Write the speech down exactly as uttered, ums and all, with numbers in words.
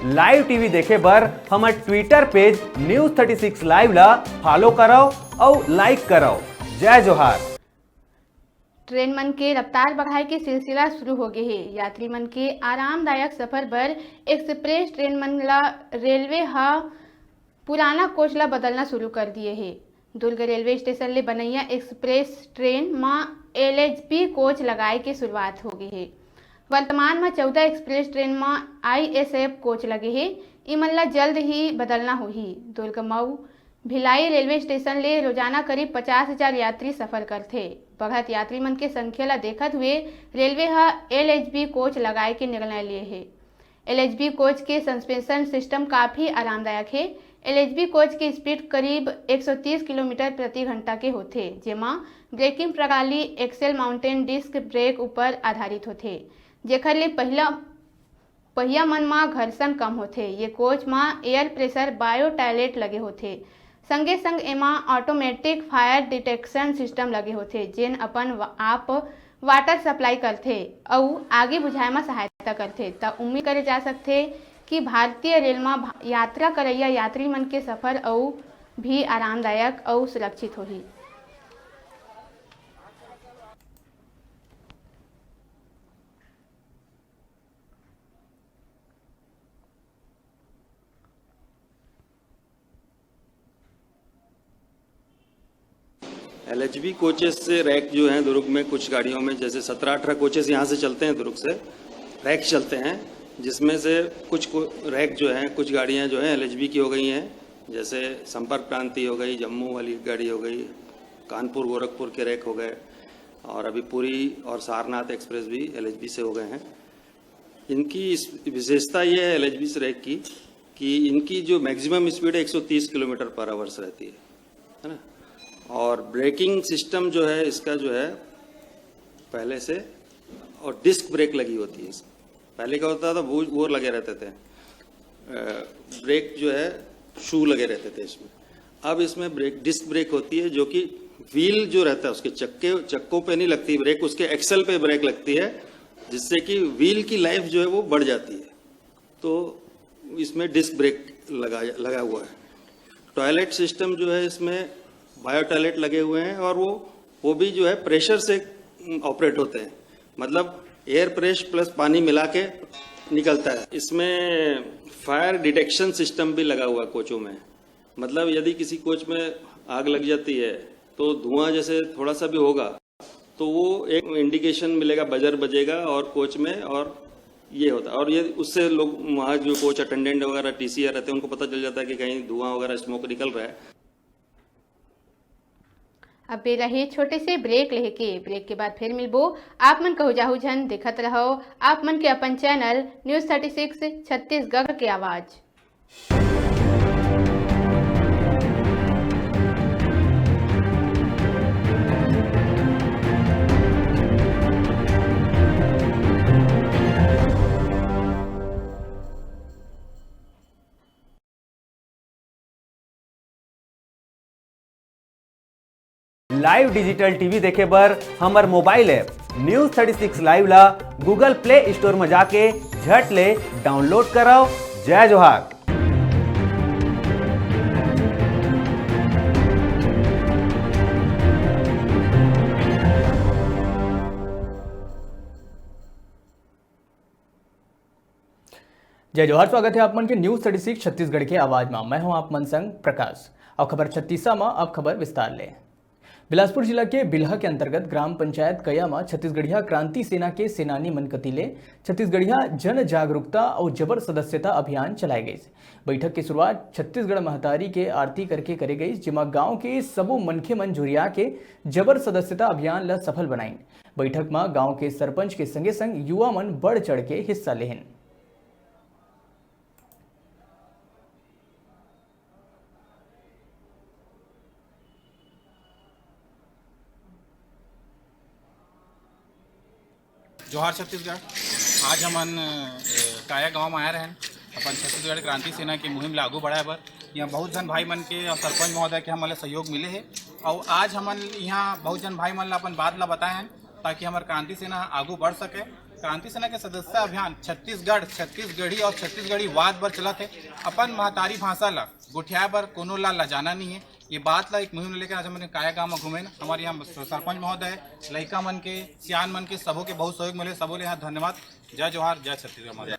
Live TV देखे बर हमर ट्विटर पेज न्यूज़ थर्टी सिक्स लाइव ला फॉलो करव अउ लाइक करव। जय जोहार। ट्रेन मन के रफ्तार बढ़ाए के सिलसिला शुरू हो गे हे। यात्री मन के आरामदायक सफर बर एक्सप्रेस ट्रेन मन ला रेलवे ह पुराना कोच ला बदलना शुरू कर दिए हे। दुर्ग रेलवे स्टेशन ले बनैया एक्सप्रेस ट्रेन म एलएचबी कोच लगाए के शुरुआत हो गे हे। वर्तमान म चौदह एक्सप्रेस ट्रेन म आईएसएफ कोच लगे हे। इमन ला जल्द ही बदलना होही। दुर्ग मऊ भिलाई रेलवे स्टेशन ले रोजाना करीब पचास हजार यात्री सफर करथे। बढ़त यात्री मन के संख्या ला देखत हुए रेलवे ह एलएचबी कोच लगाए के निर्णय लिए हे। एलएचबी कोच के सस्पेंशन सिस्टम काफी आरामदायक हे। एलएचबी कोच के स्पीड करीब एक सौ तीस किलोमीटर प्रति घंटा के होथे, जेमा ब्रेकिंग प्रणाली एक्सेल माउंटेन डिस्क ब्रेक ऊपर आधारित होथे, जेखर ले पहिला पहिया मन म घर्षण कम होथे। ये कोच म एयर प्रेशर बायो टॉयलेट लगे होथे। संगे संग एमा ऑटोमेटिक फायर डिटेक्शन सिस्टम लगे होथे, जेन अपन वा-, आप वाटर सप्लाई करथे अउ आगी बुझाए म सहायता करथे। त उम्मीद करे जा सकथे कि भारतीय रेल म भा-, यात्रा करइया यात्री मन के सफर अउ भी आरामदायक अउ सुरक्षित होही। एलएचबी कोचेस से रैक जो हैं दुर्ग में, कुछ गाड़ियों में जैसे सत्रह अठारह कोचेस यहाँ से चलते हैं, दुर्ग से रैक चलते हैं, जिसमें से कुछ को रैक जो हैं, कुछ गाड़ियाँ जो हैं एलएचबी की हो गई हैं, जैसे संपर्क क्रांति हो गई, जम्मू वाली गाड़ी हो गई, कानपुर गोरखपुर के रैक हो गए, और अभी पुरी और सारनाथ एक्सप्रेस भी एलएचबी से हो गए हैं। इनकी इस विशेषता ये है एलएचबी रैक की कि इनकी जो मैक्सिमम स्पीड है एक सौ तीस किलोमीटर पर आवर्स रहती है, है ना। और ब्रेकिंग सिस्टम जो है इसका जो है पहले से, और डिस्क ब्रेक लगी होती है इसमें। पहले क्या होता था, वो वो लगे रहते थे, ब्रेक जो है शू लगे रहते थे इसमें। अब इसमें ब्रेक, डिस्क ब्रेक होती है, जो कि व्हील जो रहता है उसके चक्के चक्कों पे नहीं लगती ब्रेक, उसके एक्सेल पे ब्रेक लगती है, जिससे कि व्हील की लाइफ जो है वो बढ़ जाती है। तो इसमें डिस्क ब्रेक लगा लगा हुआ है। टॉयलेट सिस्टम जो है इसमें बायो टॉयलेट लगे हुए हैं और वो वो भी जो है प्रेशर से ऑपरेट होते हैं, मतलब एयर प्रेस प्लस पानी मिला के निकलता है। इसमें फायर डिटेक्शन सिस्टम भी लगा हुआ है कोचों में, मतलब यदि किसी कोच में आग लग जाती है तो धुआं जैसे थोड़ा सा भी होगा तो वो एक इंडिकेशन मिलेगा, बजर बजेगा और कोच में, और ये होता है। और ये उससे लोग वहाँ जो कोच अटेंडेंट वगैरह टीसीआर रहते हैं उनको पता चल जाता है कि कहीं धुआं वगैरह स्मोक निकल रहा है। अब बेरा हे छोटे से ब्रेक लेहे के। ब्रेक के बाद फिर मिलबो। आप मन कहू जाहू झन, देखत रहो आप मन के अपन channel news thirty six Chhattisgarh के आवाज़। लाइव डिजिटल टीवी देखे बर हमर mobile app news thirty six live ला गूगल प्ले स्टोर म जाके झट ले डाउनलोड करव। जय जोहार। जय जोहार, स्वागत है आप मन के न्यूज़ थर्टी सिक्स छत्तीसगढ़ के आवाज में। मैं हूं आप मन संग प्रकाश। अब खबर छत्तीसा में, अब खबर विस्तार ले। बिलासपुर जिला के बिल्हा के अंतर्गत ग्राम पंचायत कया में छत्तीसगढ़िया क्रांति सेना के सेनानी मन कति ले छत्तीसगढ़िया जन जागरूकता और जबर सदस्यता अभियान चलाए गइस। बैठक के शुरुआत छत्तीसगढ़ महतारी के आरती करके करे गइस, जेमा गांव के सबो मनखे मन जुरिया के जबर सदस्यता अभियान ल सफल बनाइन। बैठक म गांव के सरपंच के संगे संग युवा मन बढ़ चढ़ के हिस्सा लेहिन। जोहार छत्तीसगढ़। आज हमन, अ, काया गांव में आए रहन अपन छत्तीसगढ़ क्रांति सेना के मुहिम ला आगू बढ़ाए बर। यहाँ बहुत झन भाई मन के और सरपंच महोदय के हमन ला सहयोग मिले हे और आज हमन यहाँ बहुत झन भाई मन ला अपन बात ला बताए हन ताकि हमर क्रांति सेना आगू बढ़ सके। क्रांति सेना के सदस्यता अभियान छत्तीसगढ़, छत्तीसगढ़ी और छत्तीसगढ़ी वाद बर चलत हे। अपन महतारी भाषा ला गोठियाए बर कोनो ला लजाना नहीं है। ये बात ला एक मुहिम लेके आज हमन काया गांव में घूमे। हमारे यहाँ सरपंच महोदय, लइका मन के, सियान मन के, सबो के बहुत सहयोग मिले। सबो ले यहाँ धन्यवाद। जय जोहार, जय छत्तीसगढ़।